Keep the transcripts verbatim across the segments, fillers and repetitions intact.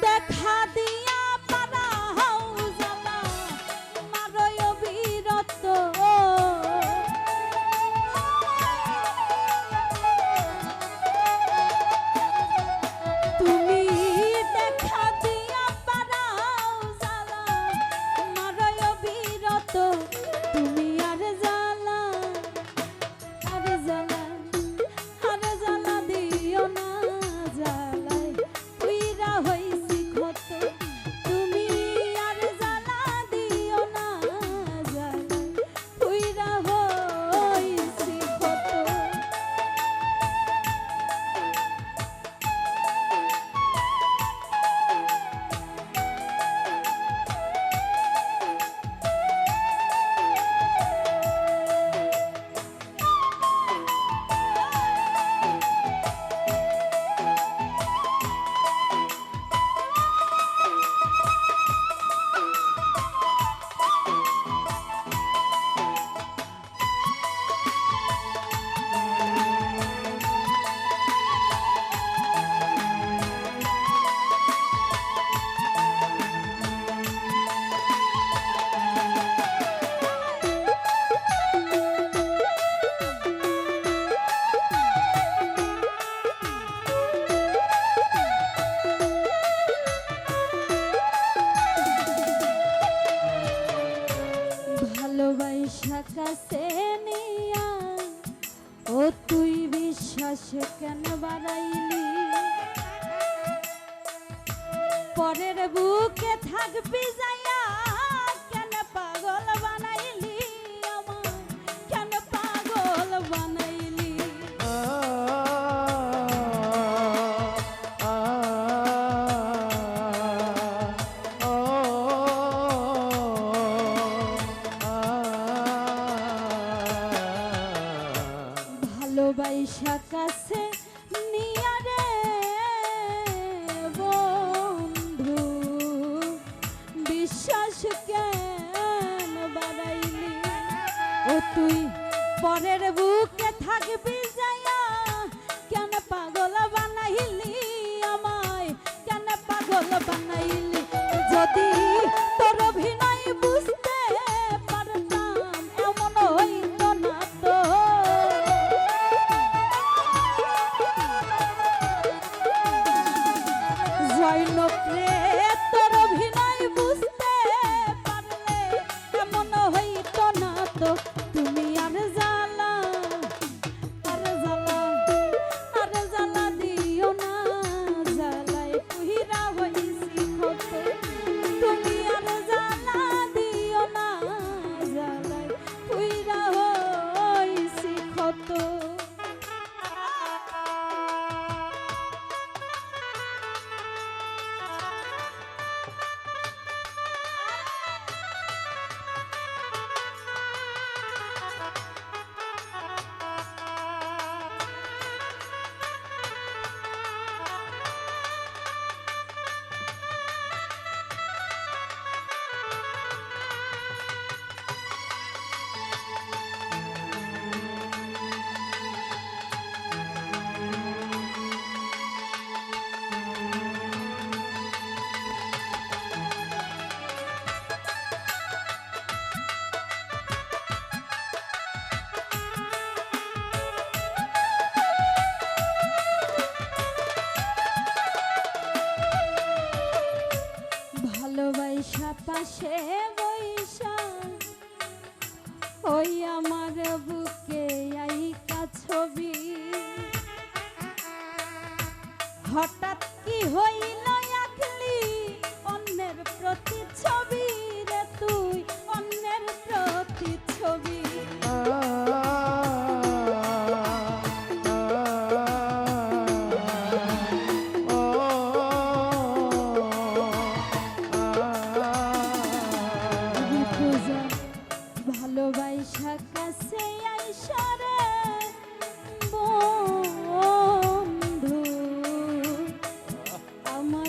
দেখা দিয়া পারাও জ্বালা, মারো অবিরত। তুমি দেখা দিয়া পারাও জ্বালা, মারো অবিরত। তুমি আর জ্বালা, আর জ্বালা, আর জ্বালা দিও না, জ্বালায় পুইরা হইছি ক্ষত। তুমি আর জ্বালা দিও না, জ্বালায় পুইরা হইছি ক্ষত। ভালোবাসা কাছে নিয়া ও তুই বিশ্বাস কেন বাড়াইলি? পরের বুকে থাকবি যাইয়া, কেন পাগল বানাইলি আমায়, কেন পাগল বানাইলি? ভালোবাসা কাছে নিয়া রে বন্ধু, বিশ্বাস কেন বাড়াইলি? ও তুই পরের বুকে থাকবি যাইয়া, কেন পাগল বানাইলি আমায়, কেন পাগল বানাইলি? যদি তোর অভিনয় বুঝতে পারতাম, এমন হইতো না তো। জয়নব রে, তোর অভিনয় বুঝতে পারলে এমন হইতো না তো। তুমি আর জ্বালা, আর জ্বালা, আর জ্বালা দিও না, জ্বালায় পুইরা হইছি ক্ষত। তুমি আর জ্বালা দিও না, জ্বালায় পুইরা হইছি ক্ষত। ভালোবাসা পাশে বইসা ওই আমার বুকে আইকা ছবি। হঠাৎ কি হইল আঁকলি অন্যের প্রতিচ্ছবি রে তুই, অন্যের প্রতিচ্ছবি। ভালোবাসা কাছে আইসা রে বন্ধু, আমার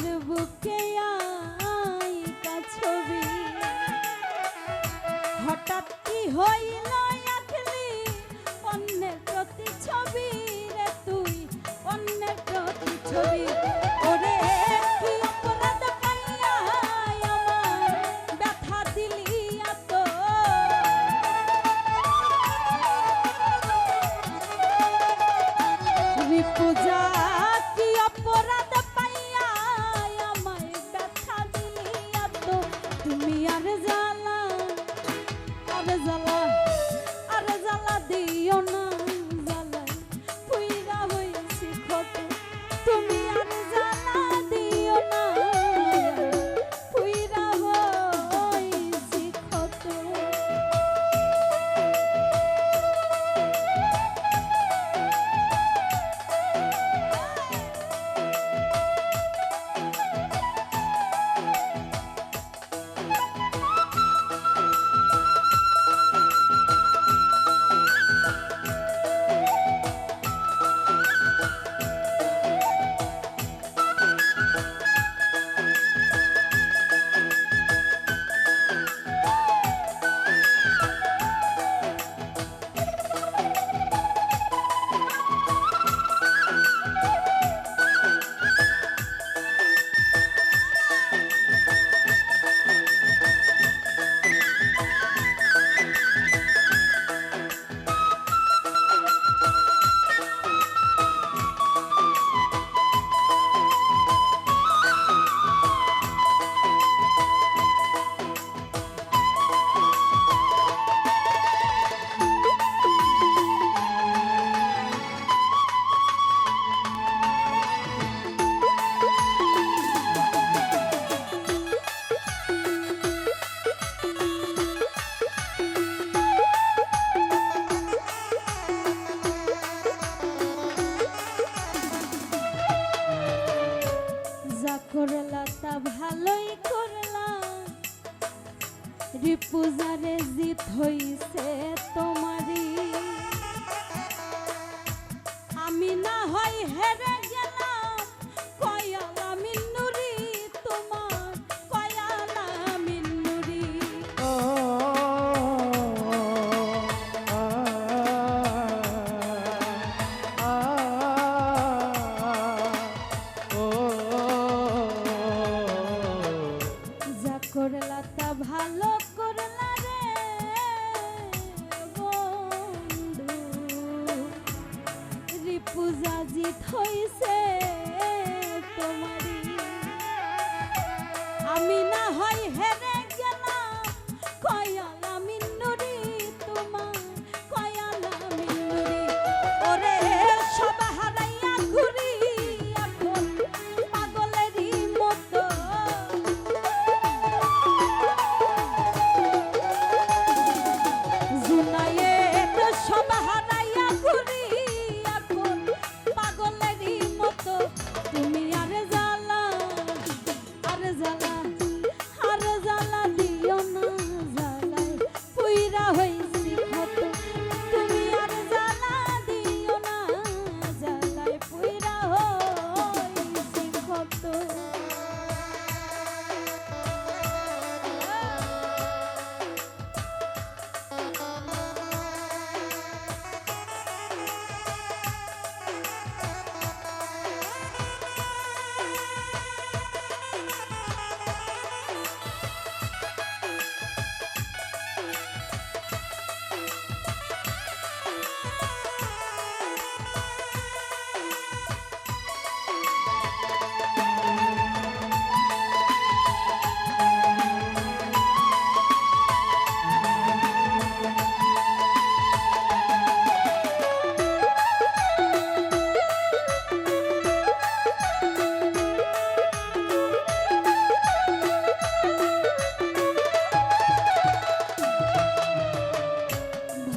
যা করলা তা ভালোই করলা, রিপুজারে জিত হইছে তোমারই। আমি না হয় হেরে গেলাম, কয়ালা মিন্নুরি তোমার, কয়ালা মিন্নুরি। ও, ও, ও, ও, যা করলা তা ভালো করলা রে বন্ধু, রিপুজা জিত হইছে তোমারই। আমি না হয় হেরে গেলাম, কয়ালা মিন্নুরি তোমার, কয়ালা মিন্নুরি। ওরে সব হারাইয়া ঘুরি এখন পাগলেরই মতো। জুনায়েদ সব হারাইয়া ঘুরি এখন পাগলেরই মতো। তুমি আর জ্বালা, আর জ্বালা, আর জ্বালা দিও না, জ্বালায় পুইরা হইছি ক্ষত। তুমি আর জ্বালা দিও না, জ্বালায় পুইরা হইছি ক্ষত।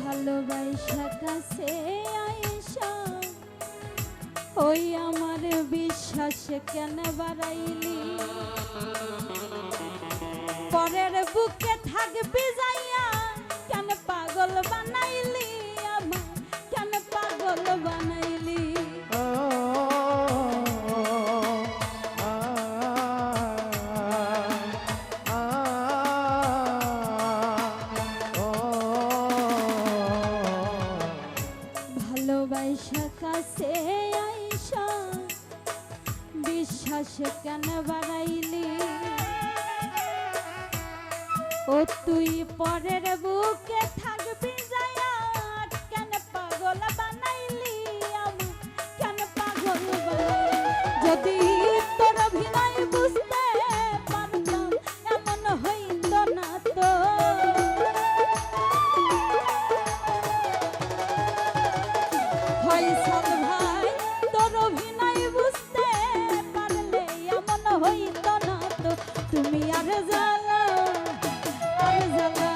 ভালোবাসা কাছে আইসা ওই আমার বিশ্বাস কেন বাড়াইলি? পরের বুকে থাকবি যাইয়া কেন পাগল বানাইলি আমায়, কেন পাগল বানাইলি? ও, আ, আ, আ, ও। ভালোবাসা কাছে আইসা বিশ্বাস কেন বাড়াইলি? ও তুই পরের বুকে থাকবি যাইয়া, কেন পাগল বানাইলি আমায়, কেন পাগল বানাইলি? যদি তোর অভিনয় বুঝতে পারতাম, এমন হইতো না তো। ফয়সাল ভাই, তোর অভিনয় বুঝতে পারলে এমন হইতো না তো। তুমি আর জ্বালা, আর জ্বালা,